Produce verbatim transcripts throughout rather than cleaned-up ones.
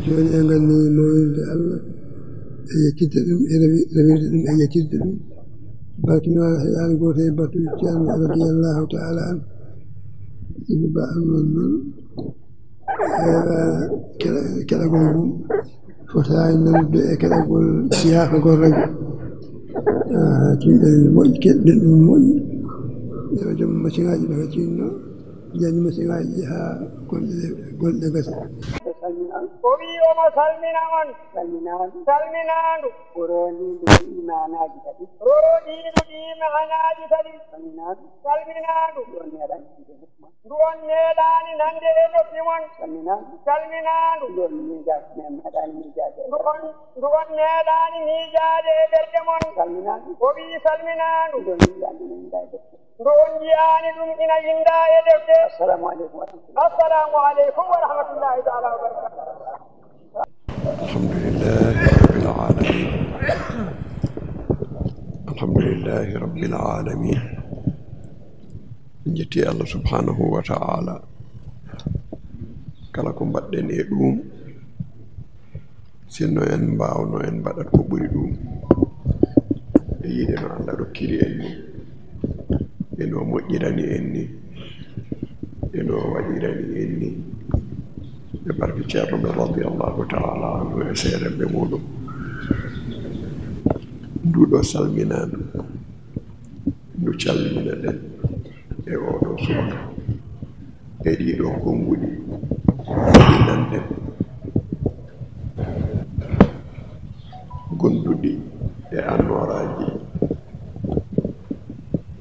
Jooni en nganndi mawninde Allah e yeccitde ɗum, e rewi-, rewirde ɗum, e yeccitde ɗum. Barkinoore heɗaani gooto e battuɗi Ceerno radiyallahu ta'ala anhu. Ibn Ba noon noon, e, keɗa-, keɗagol mum fotaani nanude e keɗagol yaafagol radio. Ah, tinɗen no moƴƴi, keɗɗen ɗum moƴƴi. Yo joom masiŋaaji ɓe ka cinno, janngi masiŋaaji haa gonɗe, gonɗe gasa. O wi omo salmina on. Salminaandu. Salminaandu. Roondiindu ɗii maanaaji tati. Roondiindu ɗii maanaaji tati. Salminaandu. Salminaandu. Ɗum on meeɗaani yiide nokku mon. Ndu on meeɗaani nande e noppi mon. Salminaandu. Salminaandu. Ndu on miijaade, meeɗaani miijaade. Ndu on, ndu on meeɗaani miijaade e ɓerɗe mon. Salminaandu. O wi salminaandu. Ndu on miijaade, meeɗaani miijaade. Ndu on njiyaani ɗum ina winndaa e defte. Assalaamu aleykum wa rahmatullahi. Assalaamu aleykum wa rahmatullahi taala wa barakatuh. Alhamdulillahi rabbil alamin. Alhamdulillahi rabbil alamin. En njetti Allah subhanahu wa ta'ala. Kala ko mbaɗɗen e ɗum, sinno en mbaawno, en mbaɗat ko ɓuri ɗum. E yiɗe no Allah rokkiri en ni, e no moƴƴirani en ni, e no waɗirani en ni. E barke Ceerno men radiyallahu ta'ala anhu e seerenɓe muɗum. Nduɗo salminaandu, ndu calmina ɗen e oɗo subaka, e ɗiɗo konnguɗi ɗi nanɗen, gonduɗi e annooraaji.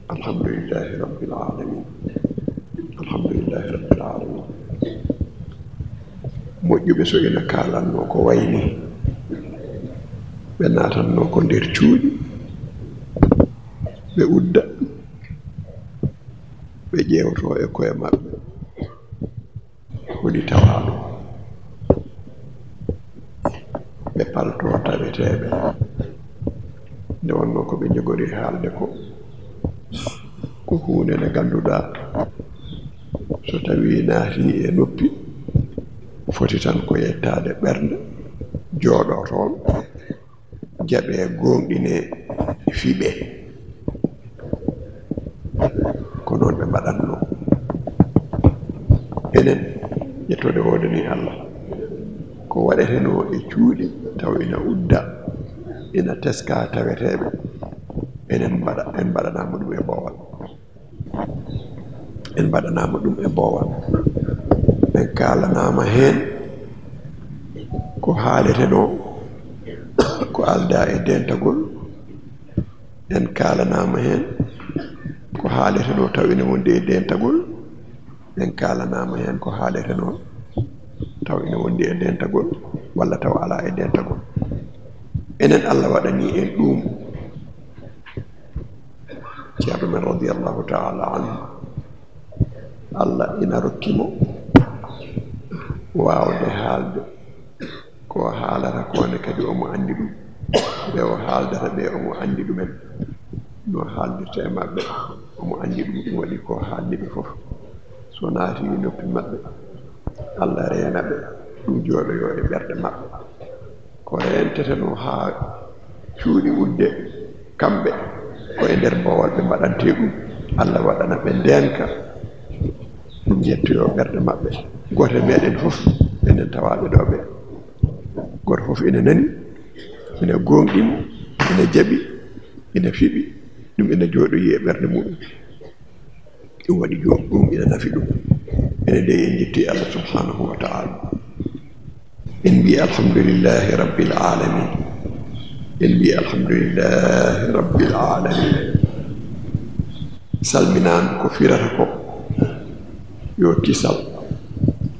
Alhamdulillahi rabbil alamin. Alhamdulillahi rabbil alamin. Moƴƴuɓe so ina kaalanno ko wayni, ɓe naatanno ko nder cuuɗi, ɓe udda, ɓe ƴeewto e koye maɓɓe. Woni tawaaɗo ɓe palto taweteeɓe. Nde wonnoo ko ɓe njogori haalde ko, ko huunde nde ngannduɗaa, so tawii naati e noppi, foti tan ko yettaade ɓernde, jooɗoo toon, jaɓee, gooŋɗinee, fiɓee. Ko noon ɓe mbaɗatnoo. Enen, ƴettoode woodanii Allah, ko waɗetenoo e cuuɗi taw ina udda, ina teska taweteeɓe, enen mbaɗa, en mbaɗanaama ɗum e boowal. En mbaɗanaama ɗum e boowal. En kaalanaama heen ko haaletenoo, ko aldaa e deentagol. En kaalanaama heen ko haaletenoo taw ina wondi e deentagol. En kaalanaama heen ko haaletenoo taw ina wondi e deentagol, walla taw alaa e deentagol. Enen, Allah waɗanii en ɗum. Ceerno men radiyallahu ta'ala anhu, Allah ina rokki mo waawde haalde ko haalata ko ne, kadi omo anndi ɗum. Ɓe o haaldata ɓe, omo anndi ɗumen. No haaldirta e maɓɓe, omo anndi ɗum. Ɗum waɗi ko haalni ɓe fof, so naati noppi maɓɓe, Allah reena ɓe, ɗum jooɗoyo e ɓerɗe maɓɓe. Ko reentetenoo haa cuuɗi udde, kamɓe ko e nder boowal ɓe mbaɗantee ɗum. Allah waɗana ɓe ndeenka, ɗum yettoyoo ɓerɗe maɓɓe. Gooto e meɗen fof, enen tawaaɓe ɗo ɓe, gooto fof ina nani, ina gooŋɗini, ina jaɓi, ina fiɓi, ɗum ina jooɗoyi e ɓernde muɗum. Ɗum waɗi joom ɗum ina nafi ɗum. Ene dey en njetti Allah subhanahu wa ta'ala. En mbi alhamdulillahi rabbil alamin. En mbi alhamdulillahi rabbil alamin. Salminaan ko firata ko yo kisal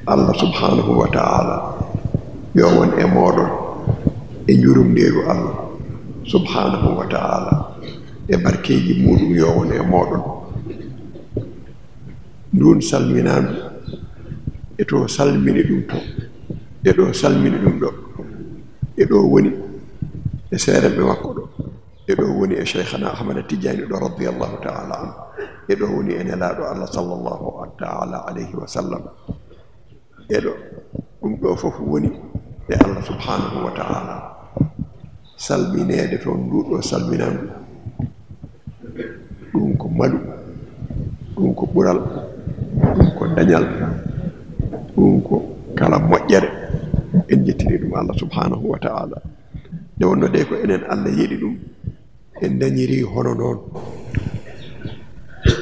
Allah subhanahu wa ta'ala yo won e mooɗon, e njurumndeeru Allah subhanahu wa ta'ala, e barkeeji muɗum yo won e mooɗon. Ndun salminaandu, e to salmini ɗum to, e ɗo salmini ɗum ɗo, e ɗo woni e seerenɓe makko ɗo, e ɗo woni e Cheikhana Ahmada Tidiane ɗo, radiyallahu ta'ala anhu, e ɗo woni e Nelaaɗo Allah, sallallahu ta'ala alayhi wa sallam. E ɗo ɗum ɗo fof woni, E Allah subhanahu wa ta'ala, salmineede toon nduɗo salminandu, ɗum ko malu, ɗum ko ɓural, ɗum ko dañal, ɗum ko kala moƴƴere. En jettiri ɗum Allah subhanahu wa ta'ala. Nde wonno de ko enen Allah yeɗi ɗum, en dañiri hono noon.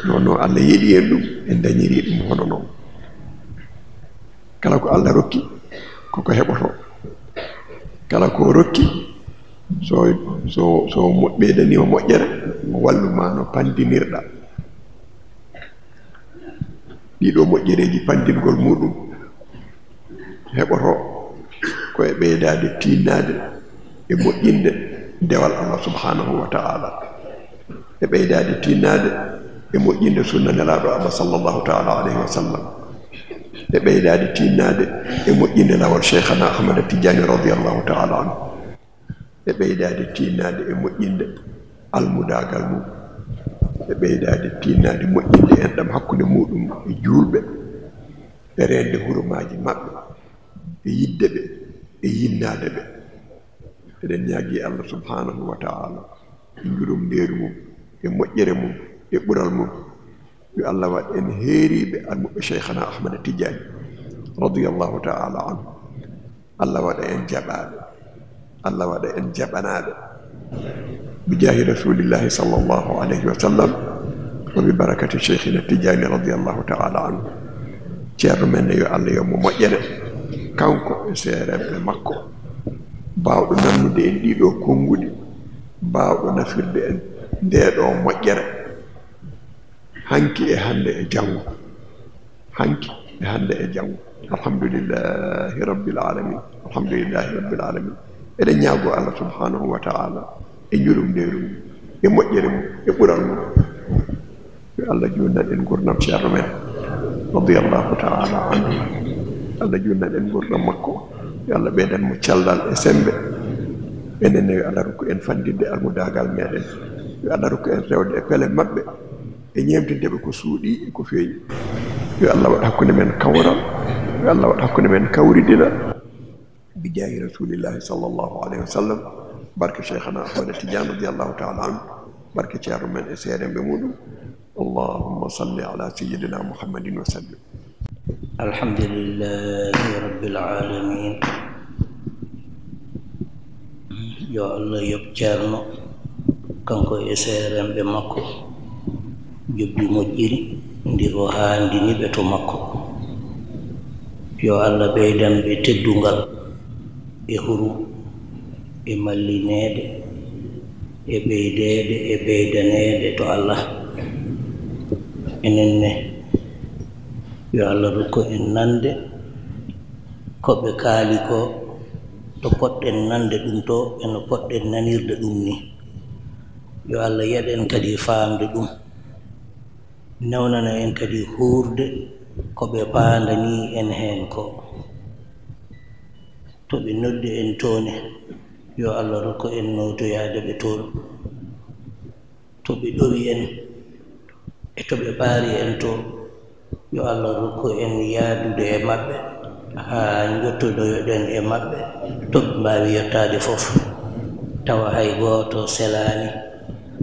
Noon no Allah yeɗi en ɗum, en dañiri ɗum hono noon. Kala ko Allah rokki, koko heɓoto. Kala ko rokki, so, so, so mo-, ɓeydaniima moƴƴere, o wallu ma no pandinirɗa. Ɗiɗo moƴƴereeji pandingol muɗum heɓoto ko e ɓeydaade tiinnaade e moƴƴinde dewal Allah subhanahu wa ta'ala, e ɓeydaade tiinnaade e moƴƴinde sunna Nelaaɗo Allah sallallahu ta'ala alayhi wa sallam, e ɓeydaade tiinnaade e moƴƴinde lawol Cheikhana Ahmada Tijani radiyallahu ta'ala anhu, e ɓeydaade tiinnaade e moƴƴinde almudaagal mum, e ɓeydaade tiinnaade moƴƴinde enɗam hakkunde muɗum e juulɓe, e reende hurumaaji maɓɓe, e yiɗde ɓe, e yinnaade ɓe. Eɗen ñaagii Allah subhanahu wa ta'ala e njurumndeeru mum, e moƴƴere mum, e ɓural mum, yo Allah waɗ en heeriiɓe almuɓɓe Cheikhana Ahmada Tijani radiyallahu ta'ala anhu. Allah waɗa en jaɓaaɓe, Allah waɗa en jaɓanaaɓe. Bi jaahi Rasulillahi sallallahu alayhi wa sallam, wa bi barakati Cheikhina Tijani radiyallahu ta'ala anhu. Ceerno men ne, yo Allah yo mo moƴƴere, kanko e seerenɓe makko, baawɗo nannude en ɗiɗo konnguɗi, baawɗo nafirde en nde ɗo moƴƴere, hanki e hannde e janngo, hanki e hannde e janngo. Alhamdulillahi rabbil alamin, alhamdulillahi rabbil alamin. Eɗen ñaago Allah subhanahu wa ta'ala e njurumndeeru mum, e moƴƴere mum, e ɓural mum. Yo Allah juutnan en nguurndam ceerno men, radiyallahu ta'ala anhu. Allah juutnan en nguurndam makko. Yo Allah ɓeydan mo cellal e semmbe. Enen ne, yo Allah rokku en fanɗinde almudaagal meɗen. Yo Allah rokku en rewde e pele maɓɓe, e ñeemtinde ɓe ko suuɗii e ko feeñi. Yo Allah waɗ hakkunde men kawral. Yo Allah waɗ hakkunde men kawridinal. Bi jaahi Rasulillahi sallallahu alayhi wa sallam, barke Cheikhana Ahmada Tijani radiyallahu ta'ala anhu, barke ceerno men e seerenɓe muɗum. Allahumma salli ala sayyidina Muhammadin wa sallim. Alhamdulillahi rabbil alamin. Yo Allah yoɓ ceerno, kanko e seerenɓe makko, jobdi moƴƴiri ndi o haandini ɓe to makko. Yo Allah ɓeydan ɓe teddungal e hurum e mallineede e ɓeydeede e ɓeydaneede to Allah. Enen ne, yo Allah rokku en nande ko ɓe kaali ko, to poɗɗen nande ɗum to, e no poɗɗen nanirde ɗum ni. Yo Allah yeɗ en kadi faamde ɗum, newnana en kadi huurde ko ɓe paandani en heen ko. To ɓe noddi en to ne, yo Allah rokku en nootoyaade ɓe toon. To ɓe ɗowi en e to ɓe ɓaari en to, yo Allah rokku en yahdude e maɓɓe haa njottodoyoɗen e maɓɓe, to ɓe mbaawi yottaade fof, tawa hay gooto selaani,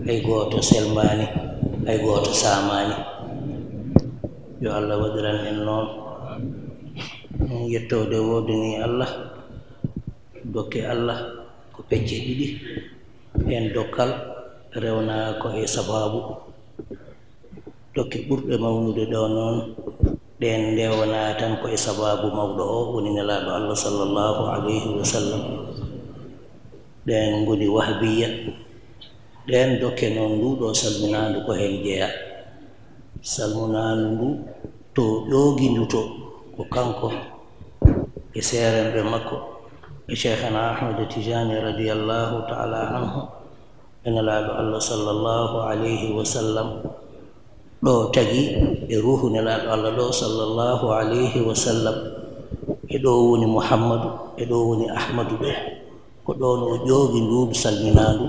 hay gooto selmaani, hay gooto saamaani. Yo Allah waɗiran en noon. Yettoode woodanii Allah, dokke Allah ko pecce ɗiɗi. Heen dokkal rewnaa ko e sabaabu. Dokke ɓurɗe mawnude ɗo noon, ɗeen ndewnaa tan ko e sabaabu mawɗo o, woni Nelaaɗo Allah sallallahu alayhi wa sallam. Ɗeen ngoni Wahbiya. Ɗeen dokke noon, ndu ɗo salminaandu ko heen jeyaa. Salminaandu ndu to ƴoogindu to, ko kanko e seerenɓe makko, e Cheikhana Ahmada Tijani radiyallahu ta'ala anhu, e Nelaaɗo Allah sallallahu alayhi wa sallam, ɗo tagi e ruuhu Nelaaɗo Allah ɗo sallallahu alayhi wa sallam, e ɗo woni Muhammadu, e ɗo woni Ahmadu ɗo. Ko ɗoon o ƴoogi nduun salminaandu,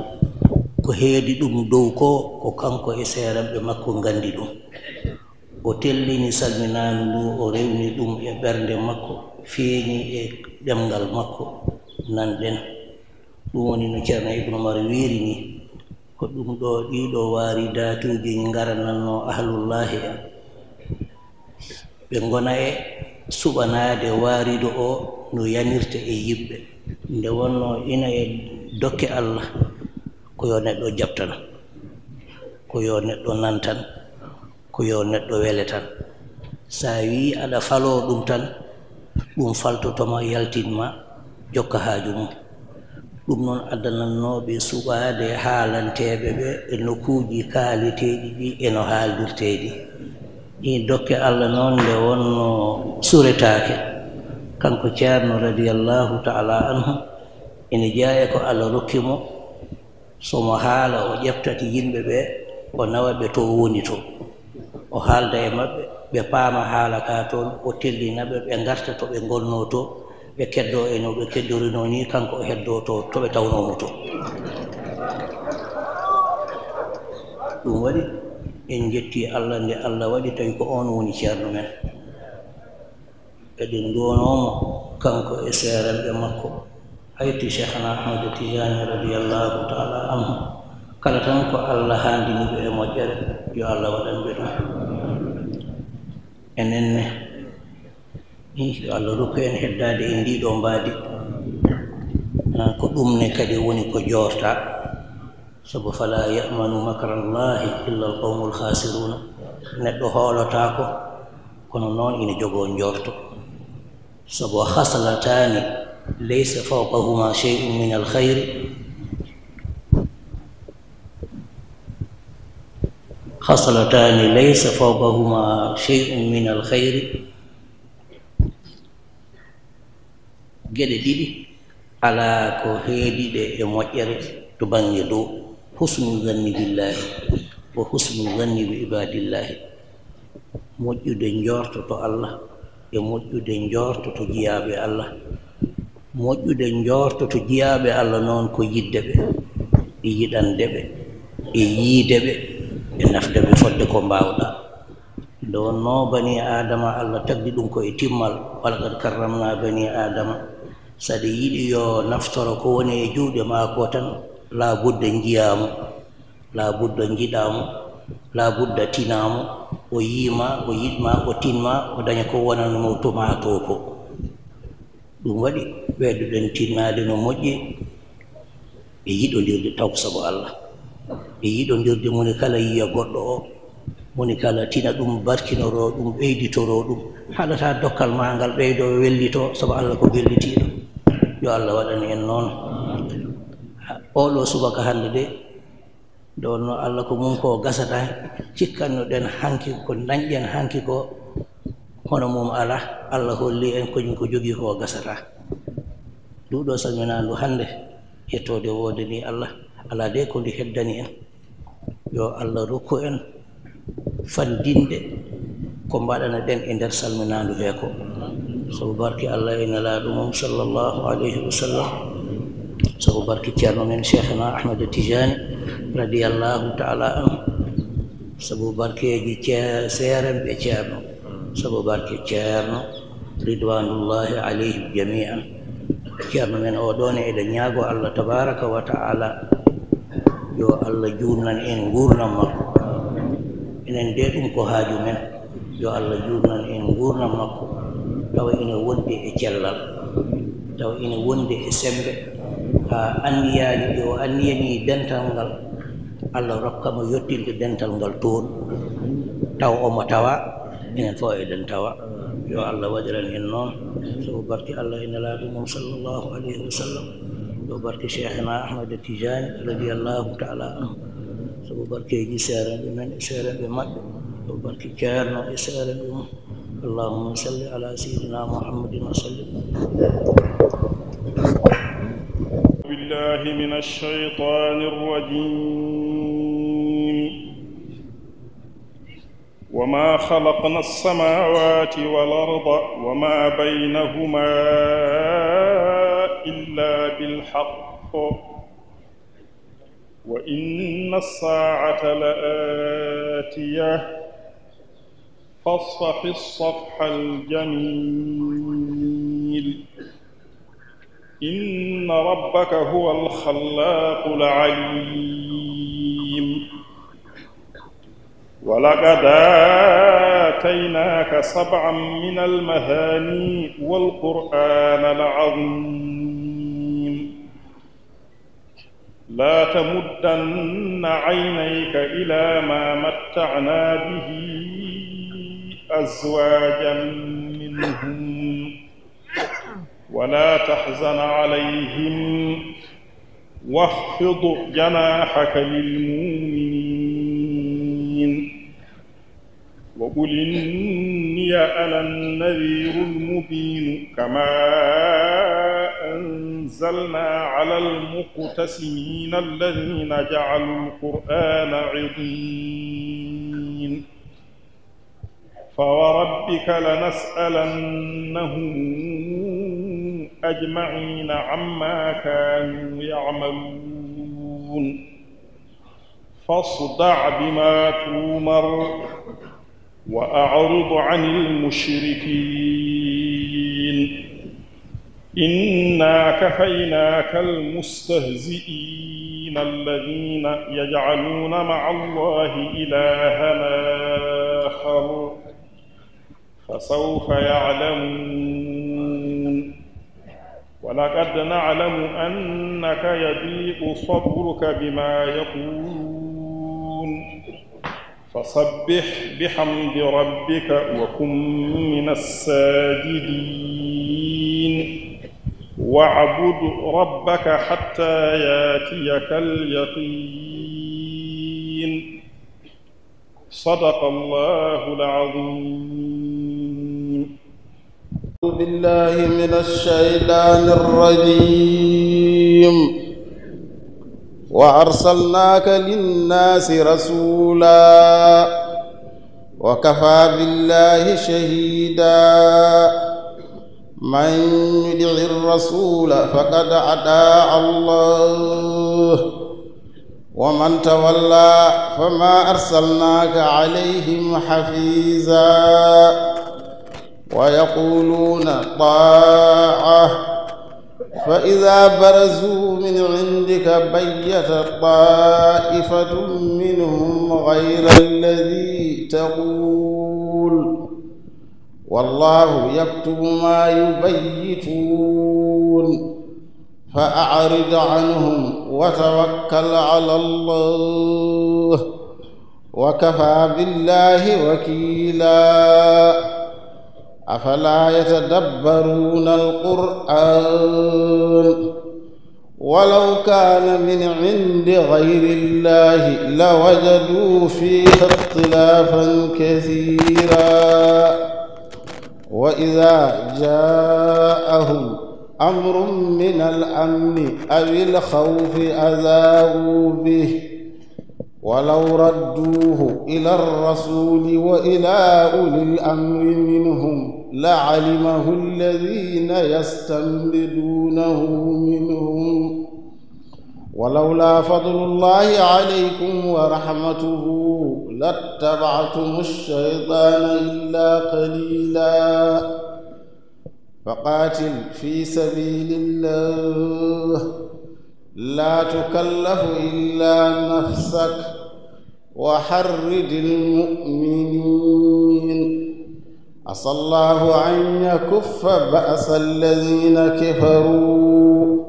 ko heedi ɗum dow ko, ko kanko e seerenɓe makko nganndi ɗum. O tellini salminaandu ndu, o rewni ɗum e ɓernde makko, feeñi e ɗemngal makko nanɗen. Ɗum woni no Ceerno Ibnu Umar wiiri ni, ko ɗum ɗo ɗiɗo waari daatuuji ngaranatno ahlullaahi en. Ɓe ngona e suɓanaade waariiɗo o no yanirta e yimɓe. Nde wonno ina e dokke Allah, ko yo neɗɗo jaɓ tan, ko yo neɗɗo nan tan, ko yo neɗɗo wele tan. So a wii aɗa faloo ɗum tan, ɗum faltoto ma, yaltin ma, jokka haaju mum. Ɗum noon addanatnoo ɓe suɓaade haalanteeɓe ɓe e nokkuuji kaaleteeɗi ɗi e no haaldirtee ɗi. Ɗii dokke Allah noon nde wonno suretaake, kanko Ceerno radiyallaahu taala anhu, ene jeyaa e ko Allah rokki mo, so mo haala o ƴeftata yimɓe ɓe, o nawa ɓe to o woni to. O haalda e maɓɓe, ɓe paama haala ka toon, o tellina ɓe, ɓe ngarta to ɓe ngonnoo to, ɓe keddoo e no ɓe keddorinoo ni, kanko o heddoo to, to ɓe tawnoo mo to. Ɗum waɗi en njettii Allah nde Allah waɗi tawi ko oon woni Ceerno men. Eɗen nduwanoo mo kanko e seerenɓe makko, hayti Cheikhna Ahmad Tijaani radiyallaahu taala anhu. Kala tan ko Allah haandini ɓe e moƴƴere, yo Allah waɗan ɓe ɗum. Enen ne, yo Allah rokku en heddaade e ndii ɗoo mbaadi. Ah, ko ɗum ne kadi woni ko joorta. Sabu, "Falaa ya'manu makrallaahi illa al-qawmul khaasiruuna." Neɗɗo hoolotaako, kono noon ina jogoo njoorto. Sabu, "Khaslataani laysa fawqahumaa shay'un min al-khayri." "Khaslataani laysa fawqahumaa shay'un min al-khayri." Geɗe ɗiɗi alaa ko heedi ɗe e moƴƴere to bannge dow, husnu zanni billaahi wa husnu zanni bi ibaadillaahi. Moƴƴude njoorto to Allah e moƴƴude njoorto to jiyaaɓe Allah. Moƴƴude njoorto to jiyaaɓe Allah noon ko yiɗde ɓe, e yiɗande ɓe, e yiyde ɓe, e nafde ɓe fodde ko mbaawɗaa. Nde wonnoo banii Aadama, Allah tagdi ɗum ko e timmal, "Walaqad karramnaa banii Aadama." So aɗa yiɗi yo naftoro ko woni e juuɗe maa ko tan, laa budda njiyaa mo, laa budda njiɗaa mo, laa budda tinaa mo, o yii ma, o yiɗ ma, o tin ma, o daña ko wonanno mo to maa to ko. Ɗum waɗi ɓeyduɗen tinnaade no moƴƴi e yiɗondirde taw ko sago Allah, e yiɗondirde moni kala yiya goɗɗo o, moni kala tina ɗum, barkinoroo ɗum, ɓeyditoroo ɗum, haɗata dokkal maa ngal ɓeydoo wellitoo, sabu Allah ko bellitiiɗo. Yo Allah waɗan en noon. Oɗo subaka hannde de, nde wonnoo Allah ko mum ko gasata, cikkanno-ɗen hanki, ko dañƴen hanki ko, hono mum alaa. Allah holli en ko, ko jogii ko gasata. Nduɗo salminaandu hannde, yettoode woodanii Allah, alaa de ko ndi heddani en. Yo Allah rokku en fanndinde ko mbaɗana ɗen e nder salminaandu hee ko. Sabu barke Allah e Nelaaɗo mum, sallallahu alayhi wa sallam. Sabu barke Ceerno men Cheikhna Ahmad Tijaani, radiyallahu taala anhu. Sabu barkeeji ce-, seerenɓe Ceerno. Sabu barke Ceerno, ridwanullahi alayhim jami'an. Ceerno men o ɗo ne, eɗen ñaago Allah tabaraka wa ta'ala, yo Allah juutnan en nguurndam makko. Enen de, ɗum ko haaju men. Yo Allah juutnan en nguurndam makko, tawa ina wondi e cellal, tawa ina wondi e semmbe, haa anniyaaji ɗi o anniyanii dental ngal, Allah rokka mo yottinde dental ngal toon, tawa omo tawa, enen fof eɗen tawa. Yo Allah waɗiran en noon, sabu barke Allah e Nelaaɗo mum, sallallahu alayhi wa sallam, sabu barke Cheikhna Ahmad Tijaani, radiyallahu taala anhu, sabu barkeeji seerenɓe men e seerenɓe maɓɓe, sabu barke Ceerno e seerenɓe mum. Allahumma salli ala sayyidina Muhammadin wa sallim. بالله من الشيطان الرجيم. وما خلقنا السماوات والأرض وما بينهما إلا بالحق وإن الساعة لآتية فاصفح الصفح الجميل. إن ربك هو الخلاق العليم. ولقد آتيناك سبعا من المثاني والقرآن العظيم. لا تمدن عينيك إلى ما متعنا به أزواجا منهم ولا تحزن عليهم واخفض جناحك للمؤمنين وقل إني أنا النذير المبين كما أنزلنا على المقتسمين الذين جعلوا القرآن عضين فوربك لنسألنهم أجمعين عما كانوا يعملون فاصدع بما تؤمر وأعرض عن المشركين إنا كفيناك المستهزئين الذين يجعلون مع الله إلها آخر فسوف يعلمون ولقد نعلم أنك يضيق صدرك بما يقولون فسبح بحمد ربك وكن من الساجدين واعبد ربك حتى ياتيك اليقين صدق الله العظيم. أعوذ بالله من الشيطان الرجيم. وأرسلناك للناس رسولا وكفى بالله شهيدا. من يطع الرسول فقد أطاع الله ومن تولى فما أرسلناك عليهم حفيظا. ويقولون طاعة فإذا برزوا من عندك بيت طائفة منهم غير الذي تقول والله يكتب ما يبيتون. فأعرض عنهم وتوكل على الله وكفى بالله وكيلا. أفلا يتدبرون القرآن ولو كان من عند غير الله لوجدوا فيه اختلافا كثيرا. وإذا جاءهم أمر من الأمن أو الخوف أذاعوا به ولو ردوه إلى الرسول وإلى أولي الأمر منهم لعلمه الذين يستنبطونه منهم ولولا فضل الله عليكم ورحمته لاتبعتم الشيطان إلا قليلا. فقاتل في سبيل الله لا تكلف إلا نفسك وحرض المؤمنين. عسى الله أن يكف بأس الذين كفروا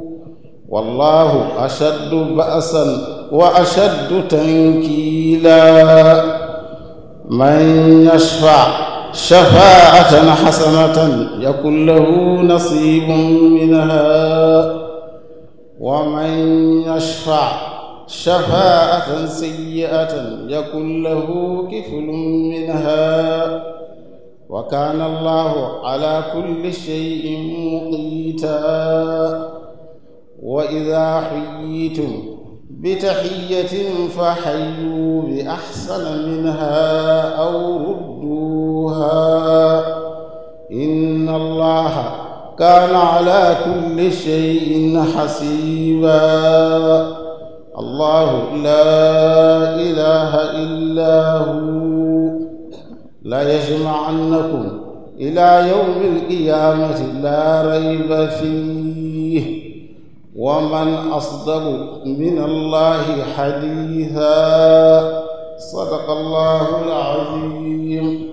والله أشد بأسا وأشد تنكيلا. من يشفع شفاعة حسنة يكن له نصيب منها ومن يشفع شفاعة سيئة يكن له كفل منها وكان الله على كل شيء مقيتا. وإذا حييتم بتحية فحيوا بأحسن منها أو ردوها إن الله كان على كل شيء حسيبا. الله لا إله إلا هو ليجمعنكم إلى يوم القيامة لا ريب فيه ومن أصدق من الله حديثا. صدق الله العظيم.